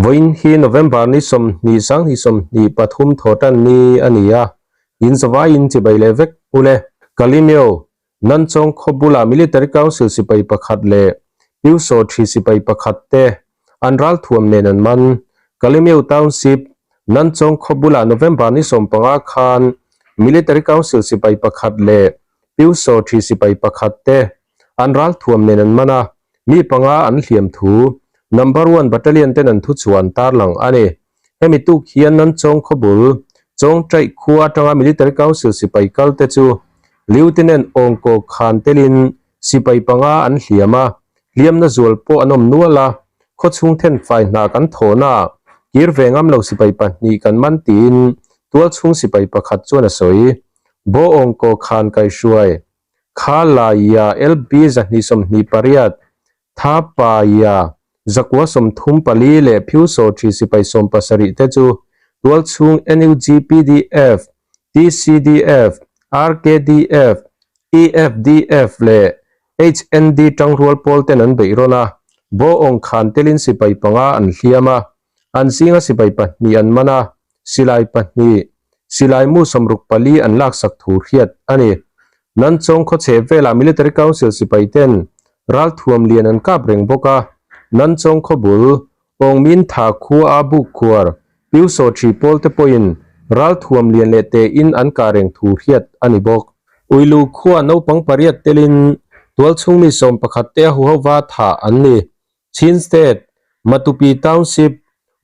Vawiin hi November ni 20 2023 thawhtan ni a ni a, in zavaiin chibai leh vek u le. Kalimeo, Nanchawng khaw bulah Military Council sipai pakhat leh Piusaw thi sipai pakhat te an ralthuam nen an man. Kalimeo Township, Nanchawng khaw bulah November ni 15 khan Military Council sipai pakhat leh Piusaw thi sipai pakhat te an ralthuam nen an man a, mi panga an hliam thu Number One Battalion ten an thuchhuah an tarlang a ni. Hemi tuk hian Nanchawng khawbul, Chawngchaih khua atanga Military Council sipai kal te chu Lieutenant Awngkaw Khan telin sipai panga an hliam a, hliamna zual pawh an awm nual a, khawchhung thenfai hna kan thawhna ah kir ve ngam lo sipai pahnih kan man tiin tualchhung sipai pakhat chuan a sawi. Bo Awngkaw Khan kaihruai Kha Laia LB 228, Tha Paia 934 leh Phiu Sawṭhi sipai 70 te chu tualchhung NUG PDF, TCDF, RKDF, EFDF leh HND ṭangrual pawl ten an beih rawn a, Bo Aung Khan telin sipai panga an hliam a, an zinga sipai pahnih an man a, silai pahnih, silai mu 64 an laksak thu hriat a ni. Nanchawng khawchhe velah Military Council sipai ten ralthuam lian an kap reng bawk a, Nanchawng khawbul, Awngmin Tha khua a buk khuar, Piusaw thi pawl te pawhin ralthuam lian leh tein an kah reng thu hriat a ni bawk. Uilu khua naupang pariat telin tualchhung mi 11 te a huhova thah an ni. Chin State, Matupi Township,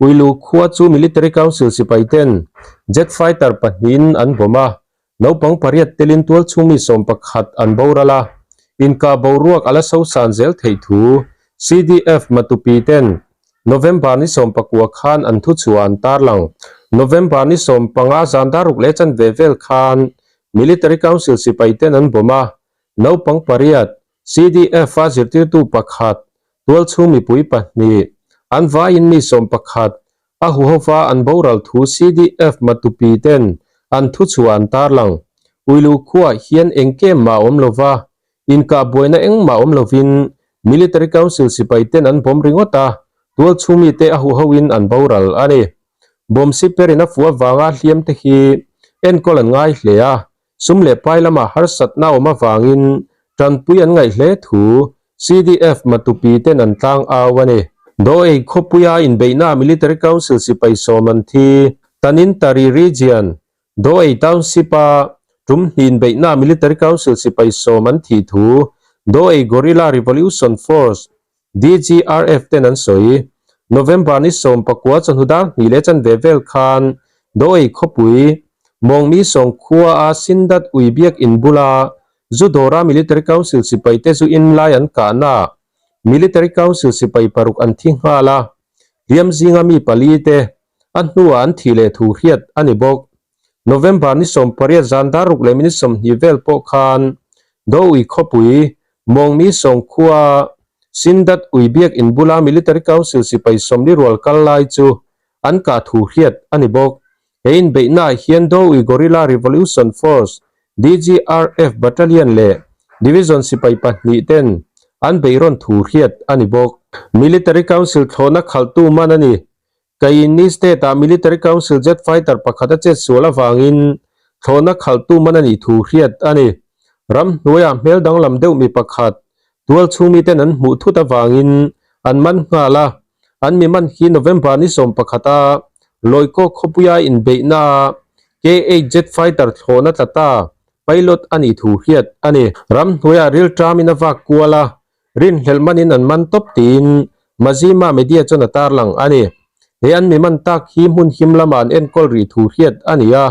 Uilu khua chu Military Council sipai ten jet fighter pahnihin an bawm a, naupang pariat telin tualchhung mi 11 an boral a, inkah boruak a la sosan zel theih thu CDF Matupi ten November ni 19 khan an thuchhuah an tarlang. November ni 15 zan daruk leh chanve vel khan Military Council sipai ten an bawm a, naupang pariat CDF a zirtirtu pakhat, tualchhung mipui pahnih, an vaiin mi 11 a huhova an boral thu CDF Matupi ten an thuchhuah an tarlang. Uilu khuaah hian engkem mah a awm lova, inkah buaina engmah awm lovin Military Council sipai ten an bawm ringawt a, tualchhung mite a huhoin an boral a ni. Bawm siperin a fuh avanga hliam te hi enkawl an ngai hle a, Sum leh pai lamah harsatna awm avangin tanpui an ngaih hle thu CDF Matupi ten an tlang au a ni. Doei khawpuia inbeihna Military Council sipai sawm an thi. Tanintari Region, Doei Township-a tum hnih inbeihna Military Council sipai sawm an thih thu Doei Guerrilla Revolution Force, DGRF, ten an sawi. November ni 19 chawhnu dar hnih leh chanve vel khan Doei khawpui Mawngmi sawng khua a Sindat ui biak in bula Zudawra Military Council sipai te zu in lai an kahna Military Council sipai paruk an thi nghal a, hliam zinga mi pali te a hnuah an thih leh thu hriat a ni bawk. November ni 18 zan dar ruk leh minute 20 vel pawh khan Doui khawpui Mawngmi sawng khua Sindat ui biak in bula Military Council sipai 40 rual kal lai chu an kah thu hriat a ni bawk. He inbeihnaah hian Doui Guerrilla Revolution Force, DGRF, Battalion leh Division sipai pahnih ten an beihrawn thu hriat a ni bawk. Military Council thlawhna khalhtu man a ni. Kayinni State-ah Military Council jet fighter pakhat a chet sual avangin thlawhna khalhtu man a nih thu hriat a ni. Ramhnuaiah hmel danglam deuh mi pakhat tualchhung miten an hmuh thut avangin an man nghal a. An mi man hi November ni 11 a Lawikaw khawpuia inbeihna a K-8 jet fighter thlawhna tla ta pilot a nih thu hriat a ni. Ramhnuaiah rilṭamin a vak kual a, rinhlelh manin an man tawp tiin Mazima media chuan a tarlang a ni. He an mi man tak hi hmun him lama an enkawl rih thu hriat a ni a,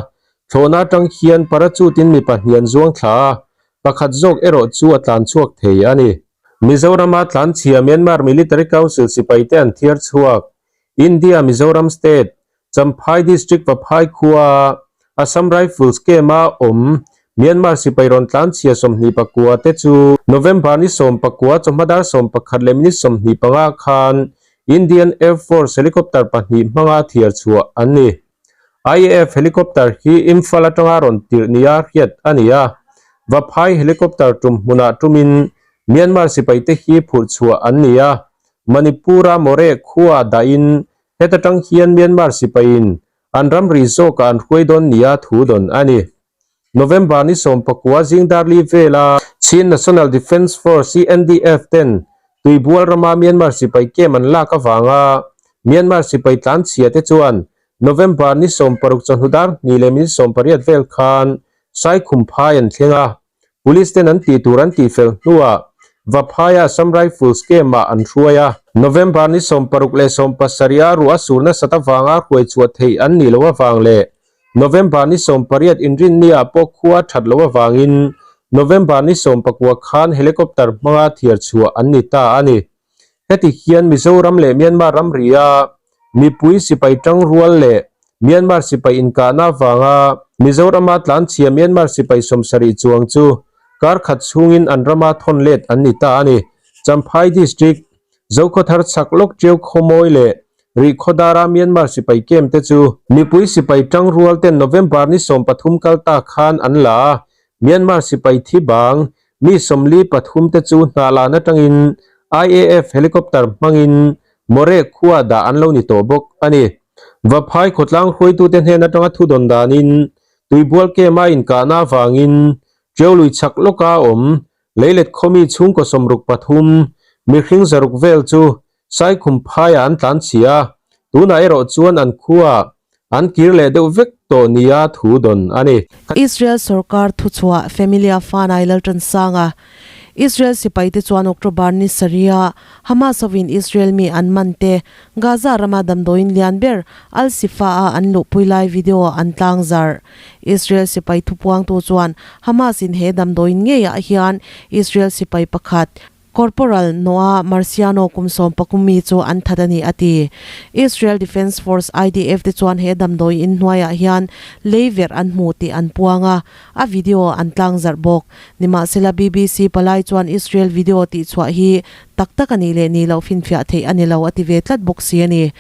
thlawhna atang hian parachute-in mi pahnih an zuang thla a, pakhat zawk erawh chu a tlan chhuak thei a ni. Mizorama tlanchhia Myanmar Military Council sipaite an thiar chhuak. India Mizoram State, Champhai District Vaphai khua Assam Rifles camp-a awm Myanmar sipai rawn tlanchhia 29 te chu November ni 19 chawhma dar 11 leh minute 25 khan Indian Air Force helicopter pahnih hmanga thiar chhuah an ni. IAF helicopter hi Imphal atanga rawn tirh nia hriat a ni a, Vaphai helicopter tum hmunah tumin Myanmar sipaite hi phurh chhuah an ni a, Manipur-a Moreh khua dahin Heta tang hian Myanmar sipaiin an ramri zawkah an hruai dawn nia thu dawn a ni. November ni 19 zing darli vela Chin National Defence Force, CNDF, ten Tuibual rama Myanmar sipai camp an lak avanga Myanmar sipai tlanchhia te chuan November ni 16 chawhnu dar hnih leh minute 18 vel khan Saikhumphai an thleng a, Police ten an tih tur an tihfel hnuah Vaphai-a Assam Rifles camp-ah an hruai a. November ni 16 leh 17 a ruah sur nasat avanga hruai chhuah theih an nih loh avang leh November ni 18 inrinni-ah pawh khua that loh avangin November ni 19 khan helicopter hmanga thiar chhuah an ni ta a ni. Heti hian Mizoram leh Myanmar ramria mipui sipai tangrual leh Myanmar sipai inkahna avanga Mizorama tlanchhia Myanmar sipai 70 chuang chu kar khat chhungin an rama thawn let an ni ta a ni. Champhai District, Zokhawthar chhak lawk Tiau Khawmawi leh Rihkhawdara Myanmar sipai camp te chu mipui sipai tangrual ten November ni 13 kal ta khan an la a, Myanmar sipai thi bang Mi 43 te chu hnahlan atangin IAF helicopter hmangin Moreh khua dah an lo ni tawh bawk a ni. Vaphai khawtlang hruaitute hnen atanga thu dawn danin Tuibual camp a inkahna avangin Tiaului chhak lawka awm Leilet khawmi chhungkaw 63 mihring 600 vel chu Saikhum phaiah an tlan chhia a, tunah erawh chuan an khuaah an kir leh deuh vek tawh nia thu dawn a ni. Israel sorkar thuchhuah Familia Fanai Lalṭansanga, Israel sipaite chuan October ni sarih-a Hamas hovin Israel mi an man te Gaza rama damdawiin lian ber Al-Shifa-a an luhpui lai video an tlangzarh. Israel sipai thupuangtu chuan Hamas-in he damdawiin ngeiah hian Israel sipai pakhat Corporal Noah Marciano kum 13 mi chu an that a ni, a ti. Israel Defence Force, IDF, te chuan he damdawi in hnuaiah hian lei verh an hmu tih an puang a, a video an tlangzarh bawk. Nimahsela BBC palai chuan Israel video tihchhuah hi tak tak a nih leh nih loh finfiah theih a ni lo a ti ve tlat bawk si a ni.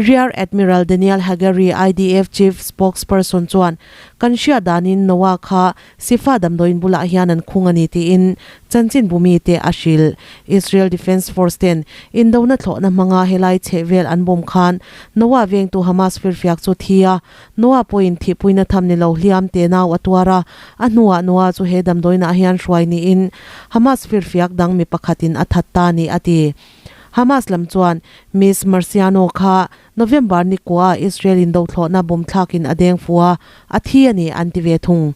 Rear Admiral Daniel Hagari, IDF Chief Spokesperson chuan, Kan hriat danin Noah kha Sifa damdawiin bulah hian an khung a ni tiin chanchinbu mite a hrilh. Israel Defence Force ten indona thlawhna hmanga helai chhehvel an bawm khan Noah vengtu Hamas firfiak chu thi a, Noah pawhin thihpuina tham ni lo hliam te nau a tuar a, a hnuah Noah chu he damdawiinah hian hruai niin Hamas firfiak dang mi pakhatin a that ta ni a ti. Hamas lam chuan Miss Marciano kha November ni kua Israel in dothlawhna bawm thlakin a deng fu a, a thi a ni an ti ve thung.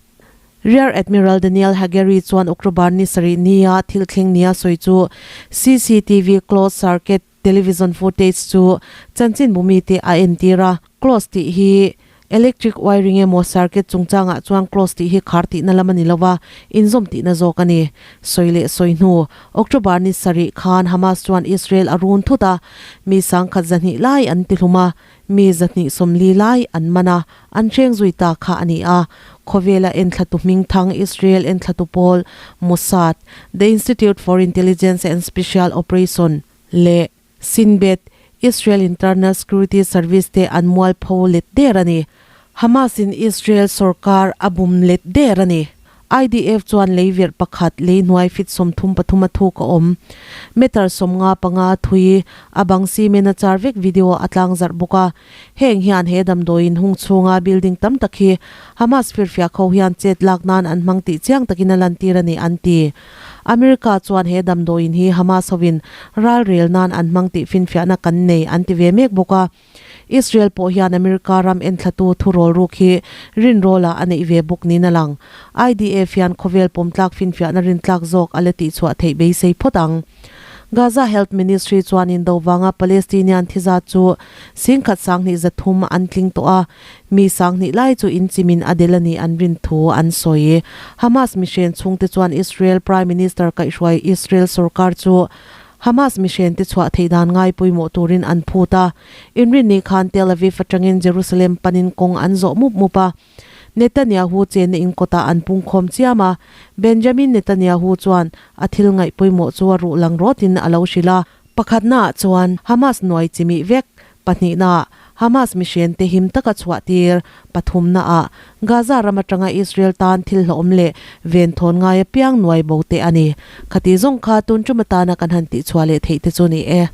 Rear Admiral Daniel Hagari chuan October ni sarih nia thil thleng nia sawi chu CCTV closed circuit television footage chu chanchinbu mite a entir a, close tih hi Electric wiring emaw circuit chungchangah chuan close tih hi khar tihna lam a ni lova, inzawm tihna zawk a ni. Sawi leh sawi hnu, October ni sarih khan Hamas chuan Israel a run thut a, mi 120 lai an tihlum a, mi 240 lai an man a, an hreng zui ta kha a ni a. Khawvela enthlatu hmingthang Israel enthlatu pawl Mossad, The Institute for Intelligence and Special Operation, leh Shin Bet, Israel Internal Security Service te an mualpho let der a ni. Hamas in Israel sorkar a bum let der a ni. IDF chuan lei verh pakhat lei hnuai fit 33 a thuk a awm. Meter 55 a thui, a bang cement a char vek video a tlangzarh bawk a. Heng hian he damdawiin hung chhunga building tam tak hi Hamas firfiak ho hian chet lak nan an hmang tih chiang takin a lantir a ni an ti. America chuan he damdawiin hi Hamas hovin ral rel nan an hmang tih finfiahna kan nei an ti ve mek bawk a. Israel pawh hian America ram enthlatu thurawl ruk hi rinrawlah a neih ve bawk niin a lang. IDF hian khawvel pawmtlak finfiahna rintlak zawk a la tihchhuah theih beisei phawt ang. Gaza Health Ministry chuan indo vanga Palestinian thi zat chu 10,300 an tling tawh a, mi 2000 lai chu inchimin a del a nih an rin thu an sawi. Hamas mihren chhungte chuan Israel Prime Minister kaihhruai Israel sorkar chu Hamas mihrente chhuah theih dan ngai pawimawh turin an phut a, inrinni khan Tel Aviv atangin Jerusalem panin kawng an zawh mup mup a. Netanyahu chenna in kawtah an pungkhawm chiam a, Benjamin Netanyahu chuan a thil ngaih pawimawh chu a ruh lang rawtin a lo hrilh a. Pakhatnaah chuan Hamas nuai chimih vek, pahnihnaah Hamas mihrente him taka chhuah tir, pathumnaah Gaza ram atanga Israel tan thil hlawhawm leh venthawn ngai apiang nuai bo te a ni. Khati zawng kha tun tum atana kan han tihchhuah leh theih te chu ni e.